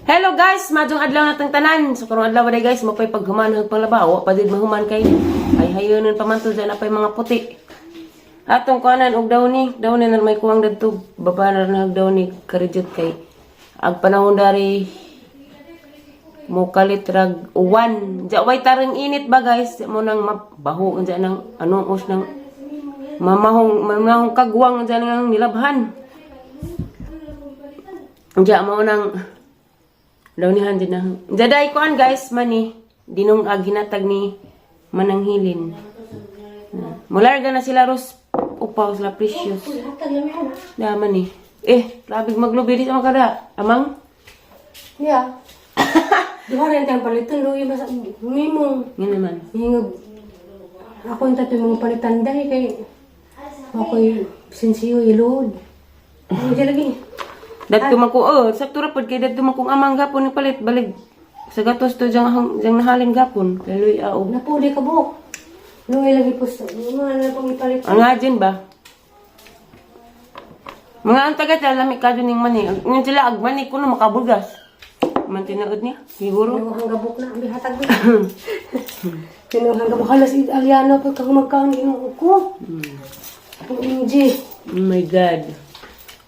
Hello guys, madong adlaw natang tanan. So karong adlaw day guys, mapay paghuman ug panglaba. Wa pa jud mahuman kay ay hayonon pa man to dyan apay mga puti. Atong kuanan og downy, downy na may kuwang dadto, baba na na og downy karijot kay ag panahon dari mo kalit rag uwan. Diya way tarang init ba guys? Mo nang mabaho unsa nang anong us nang mamahong mamahong kagwang unsa nang nilabhan. Diya mo nang downyhan din na. Jaday kuan guys, mani dinong ag hinatag ni Mananghilin. Mularga na sila ros upaw sila precious. Hatag lang yan. Da mani. Eh, labig maglubi di sa mga kada. Amang? Yeah. Duha rin tayong palitan. Luwi mas mimo. Nga naman. Hingog. Ako yung tatlo mong palitan dahil kay ako'y sinsiyo ilod. Ano siya lagi? Dadto man ko, oh, sakto ra pod kay dadto man kong amang gapon ni palit balig sa gatos to jang jang nahalin gapon. Kay luy aog. Napuli ka buhok. Luwi lagi po sa mga na pong ipalit. Ang ajin ba? Mga ang taga lami ka ning mani. Ngayon sila ag mani kuno makabugas. Man tinuod niya, siguro. Kinuhang gabok na, ang hatag na. Kinuhang gabok. Halas, Italiano, pagka humagkaon, ginoo ko. Ang inji. Oh my God.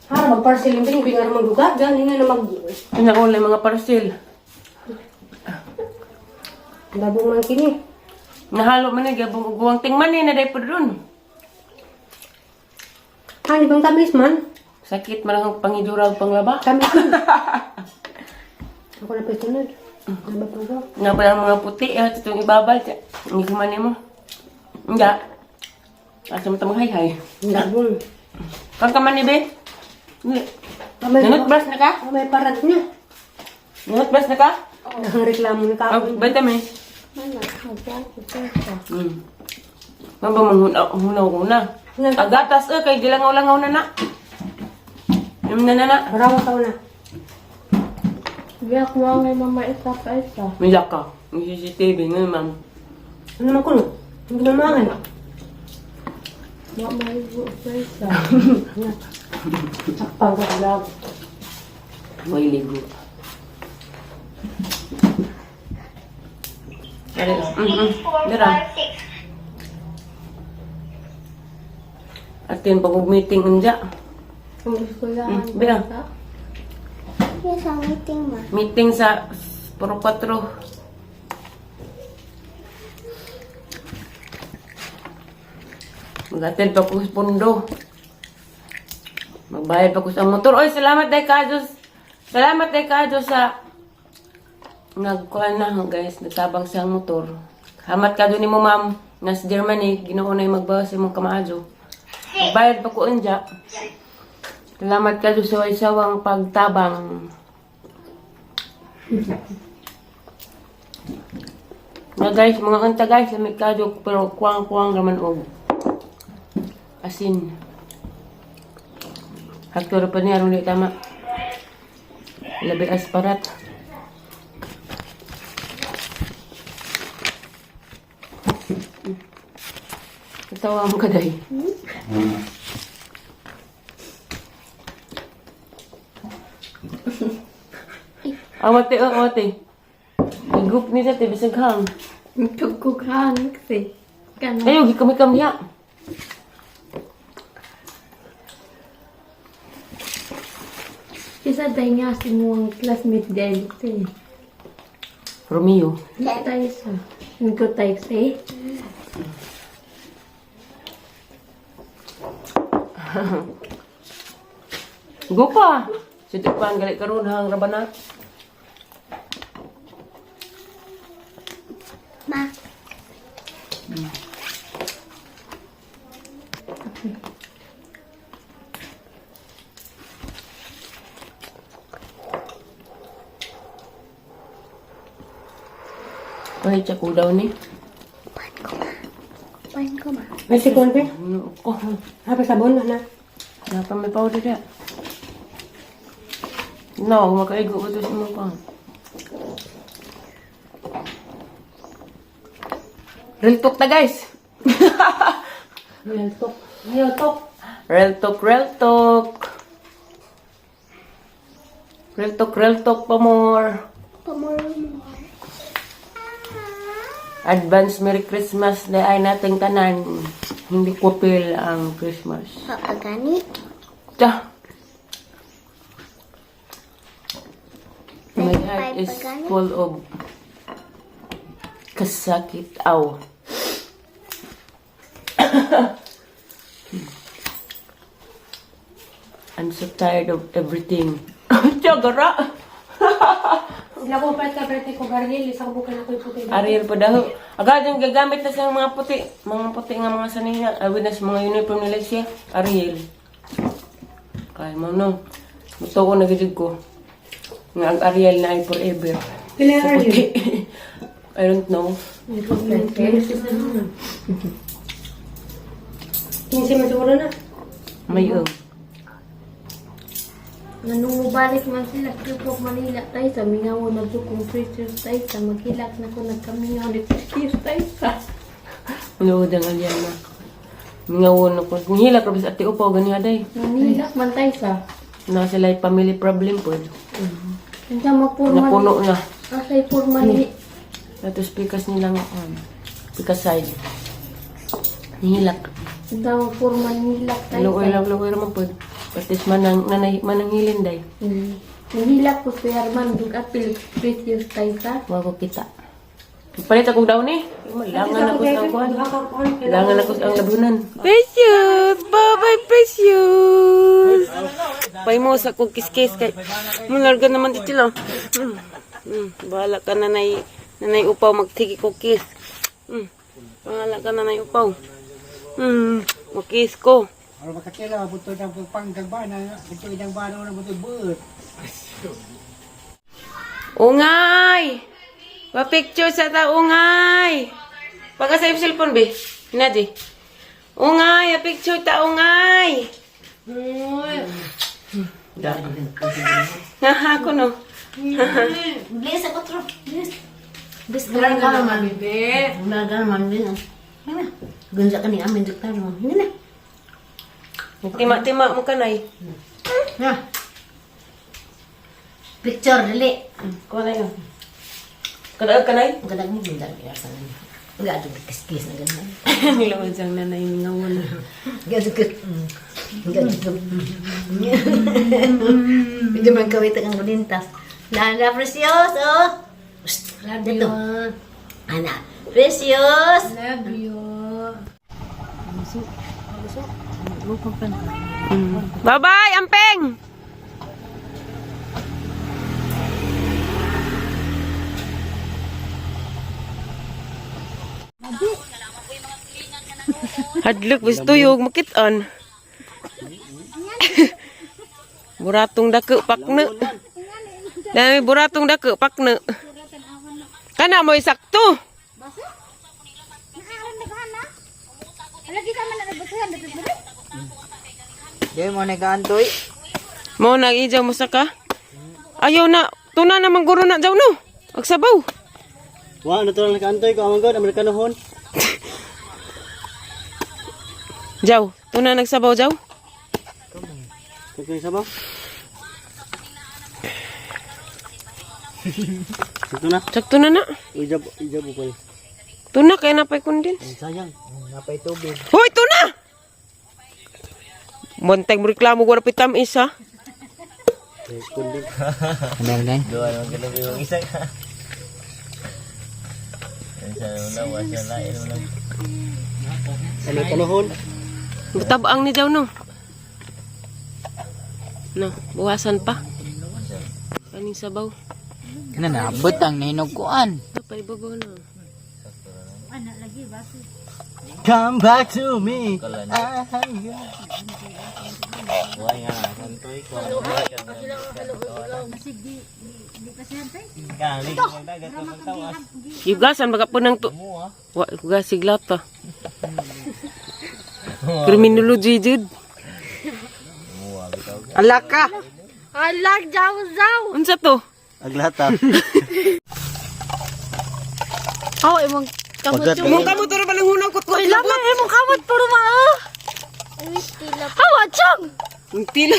Ha, mag-parcel yung bin, bingar magdugat, gan, hindi na mag... Pinaulay mga parcel. Dabong man kini. Nahalo man ni gabong uguang ting mani na day pod dun. Ha, di bang tamis man? Sakit man ang pangidura ug panglaba. Tamis man. Ako na pwede. Ano ba po? Nga pala ang mga puti, eh, itong ibabal. Hindi ko man mo. Hindi. Asa mo tamang hay-hay. Dabong. Kang ka man ni be? Hindi. May, Nanutbrush na ka? may parat niya. Nanutbrush na ka? Ang reklamo ni Oh, Kapoy. vitamin. Maba man hunaw hunaw ko na. Agatas eh kay gilangaw-langaw na na. Yung na na na. Rawa ka na. Biyak mo ngay mama isa pa isa. May ka. May CCTV ngayon, ma'am. Ano naman ko no? Hindi naman. Wa maigo pa isa. Sakpang ka lang. May ligo. Dali. Dira. Atin pag meeting unja. Ang eskwelahan. Biya. Yes, ang meeting ma. Meeting sa Puro 4. Mag-attend pa ko sa pundo. Magbayad pa ko sa motor. Oy, salamat day ka. Salamat day ka sa nagkuhan na guys, nagtabang sa motor. Hamat ka ni mo ma'am, nas Germany, Ginoo na magbawas sa imong kamaadyo. Magbayad pa ko unja. Salamat ka sa sawang pagtabang. Na guys, mga kanta guys, lamig kadyo pero kuwang-kuwang raman og asin. Hakto ra pa niya aron di tama. Labi asparat. Katawa mo ka day. Awate, oh, awate. Igup ni sa tibisag hang. Tugkukan kasi. Kana. Ayaw, gikamikam niya. Isa tayo nga si mong classmate dahil kasi. Romeo. Tayo sa. Hindi tayo kasi. Gupa. Si Tupan gali karon hang rabana. Ma. Ay, tsako daw ni. Pan ko ma. Pan ko ma. May sikon pe? Ano ko? Ha, pa sabon na. Napa may powder ya. No, makaigo ko to sa mga pang. Real talk ta guys. Real talk. Real talk. Real talk, real talk. Real talk pa more. Pa-more more. Advance Merry Christmas na ay nating tanan. Hindi ko feel ang Christmas. Pagani. Ta. My heart is full of kasakit. Aw. I'm so tired of everything. Tiyagara! Sila ko pa ka ko Ariel, isa ko bukan ako yung puti. Ariel po daw. Agad yung gagamit na sa mga puti. Mga puti nga mga sanina. Awin na sa mga uniform nila siya. Ariel. Kaya mo no. Gusto ko nagidig ko. Nga ang Ariel na ay forever. Pila Sa Ariel? puti. I don't know. 15 man siguro na. May oh. Nanungubalik man sila, Cupok Manila tayo sa mingaw na kong precious tayo sa maghilak na ko nagkamingaw ni precious tayo sa. Load ang Aliana. Ngawon ako. Nihila ka ate upaw gani aday. Nanghilak man tayo sa. Na sila ay family problem po. Unsa magpurma Napuno na. Asay purma ni Tapos pikas nila nga. Pikas side. Nihilak. Unsa magpurma nihilak tayo Luoy sa. lang, luoy naman po. Patis manang, nanay, mananghilin day. Nihilak ko si Herman dug apil precious tayo sa. Wa ko kita. Palit akong daw ni. Langan ako sa kuan. Langan ako sa ang labunan. Precious! Bye-bye, Precious! Pay mo sa kong kiskis kay mularga naman dito lang. Bahala ka nanay, nanay upaw magtigi ko kiss. Bahala ka nanay upaw. Magkiss ko. Ano makakila, buto ng panggagbana, buto ng bano na buto buot. Ungay! Pa-picture sa ta, ungay! Pagka sa cellphone, be. Hinadi. Ungay, pa-picture ta, ungay! Nga ako, no? Bilis ako, tro. Bilis. Bilis ka lang naman, bebe. Wala ka naman, bebe. Ano na? Gunsa ka ni amin, doktor. Hindi na. Tima-tima mo ka, nay. Na. Picture, dali. Kuha na yun. Kadaag ka, nay? Ang gadag mo, gunsa ka sa nan. Wala ka kiskis na ganun. Nilawan siyang nanay, ngawon. Gado ka. Gado ka. Hindi man kawit ang kulintas. Nana, precious, oh. Psst, Love dito. you. Ana, precious. Love you. Bye-bye, Ampeng! Hadlok bis tuyog makitaan. Buratong dako pakne. Dami buratong dako pakne. Kana mo'y sakto. Di mo nagaantoy. Mo nag ijaw mo sa ka? Ayaw na, tuna naman guro na jaw no. Agsabaw. Wa natural nagaantoy ko amang god Amerikanohon. Jaw, tuna nagsabaw jaw. Kung sabaw. Ito na. Sakto na na. Ijab ijab ko. Tuna kay napay kundin. Sayang. Napay tubig. Hoy, tuna! Bantay mo reklamo ko na pitam isa. Kundi. Amerikanohon. Tabang ni Jaw no. No, buwasan pa. Kaning sabaw. Kana na butang na hinuguan. Ito pa ibabaw na. Come back to me. Yugasan baka po ng tu... Wa, yugas siglata. Criminology jud. Alaka. Alak jaw jaw. Unsa to? Aglata. Aw imong kamot Pagkat- Mong kamot ro palang hunang kut ko. Lama imong kamot puro mao. Wait, tila. Aw achong. Ang tila.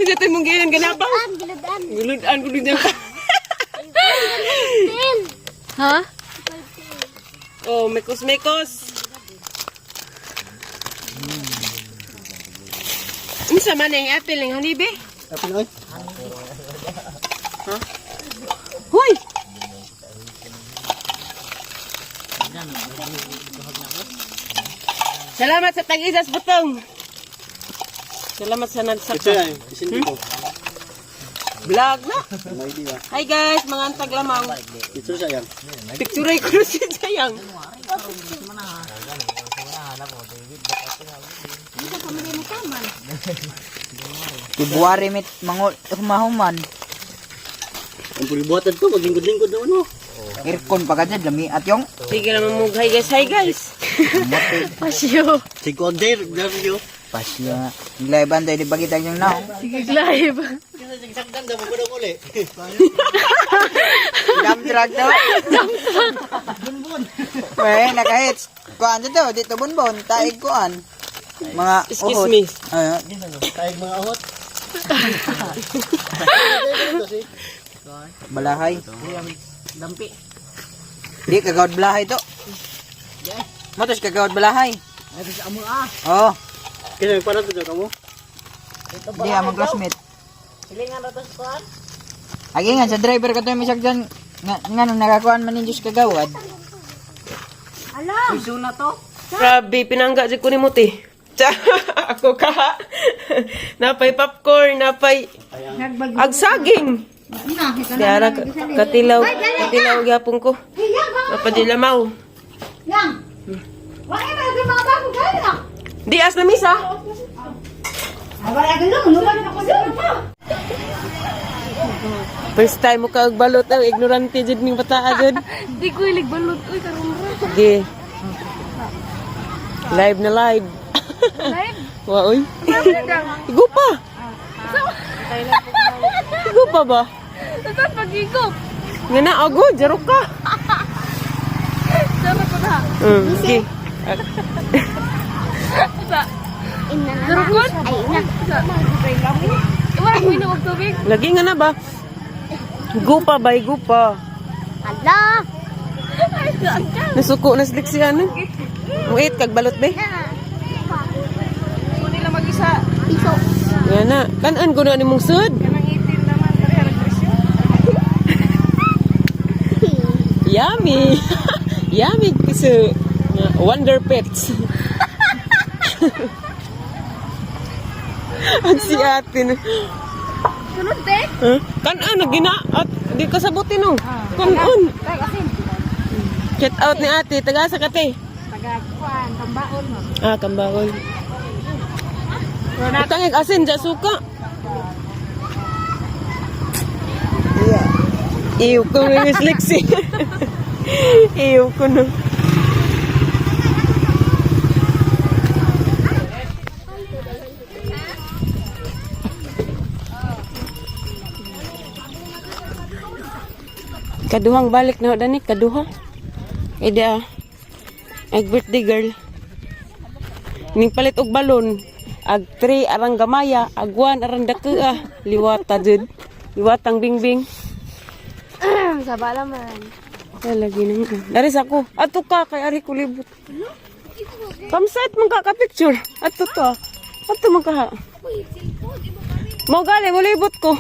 Sa tayo mong ganyan ganabang. Giludan. Guludan, guludan pa. Ha? Oh, mekos, mekos. Unsa man ang apple ang hanibe? Apple oy. Hoy! Salamat sa tag-isas butong. Salamat sa Ito nagsakto. yan, isindi ko. Vlog na. May di ba? Hi guys, mga antag lamang. Ito siya yan. Picture ko na si Jayang. February mit mango humahuman. Ang puribuhatan ko, maglingkod-lingkod naman mo. Aircon pa ka dyan, lami at yung Sige naman mo. Hi guys, hi guys. Pasyo. Sige, der, der yo. Pasya. Nglaiban tayo di bagitag yung naong. Sige, live. Sakdan da mo ko uli. Dump truck to. Dump truck. Weh, naka-hits. Kuan dito, dito bonbon, taig kuan. Mga Excuse uhot. me. Ay, Kahit mga ahot. balahay. Dampi. Di kagawad balahay to. Matos kagawad balahay. Oh, Kasi may parang to kamo. di among classmate. Agi nga sa driver ka to may sakdan nga nga nung nakakuan man ni Diyos kagawad. Grabe, pinangga dyan ko ni Muti. Tsa, ako ka. Napay popcorn, napay ag saging. Diara katilaw, katilaw gyapon ko. Napadilamaw. Yang! Wala na yung mga bagong kaya! Di as na misa. Wala ka lang, luman ako sa First time mo ka og balot ang ignorante jud ning bataa jud. Di ko ilig balot. Uy, karon ra. Sige. Live na live. Live? Wa oy. Igo pa. Igo pa ba? Ito pag-igop. Nga na ago, jaro ka. Sama ko na. Sige. Ina. Durukon? Ay, ina. Wala ko inom og tubig. Lagi nga na ba? Gupa ba, gupa. Ala. Nasuko na slik siya ano. Wait, kagbalot be. Kunin nila mag-isa. Piso. Nga na. Kanan ko na ni mong sud. Kanang 18 naman. Pareha ng presyo. Yummy. Yummy kasi Wonder Pets. At si ate na. Sunod, te. Huh? Kanan, nagina. At di ka sabutin no. Kanan. Check out ni ate. Tagasa ka te. Taga-kuan, tambaon mo. Ah, kambaon. Utang asin, ja suka. Iyo ko na yung Lexi. Iyo ko na. Kaduhang balik na dani kaduha. Ida. Ag birthday girl. Ning palit og balon. Ag 3 arang gamaya, ag 1 arang dakua. Liwata jud. Liwatang bingbing. Saba naman. Ay, lagi na nga. Dari sa ako. Ato ka, kay ari ko libot. Kamsite man ka ka-picture. Ato to. Ato man ka. Mo gali, mo libot ko.